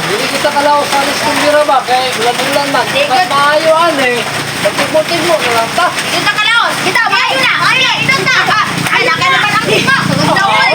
Dili kita kalaw sa alis kumbira ba kay ulan-ulan man. Mas maayo ani. Magtigmo-tigmo na lang ta. Kita kalaos. Kita, maayo na. Maayo na. Ito ta. Ay, laki naman ang tigmo. Sugod na oy.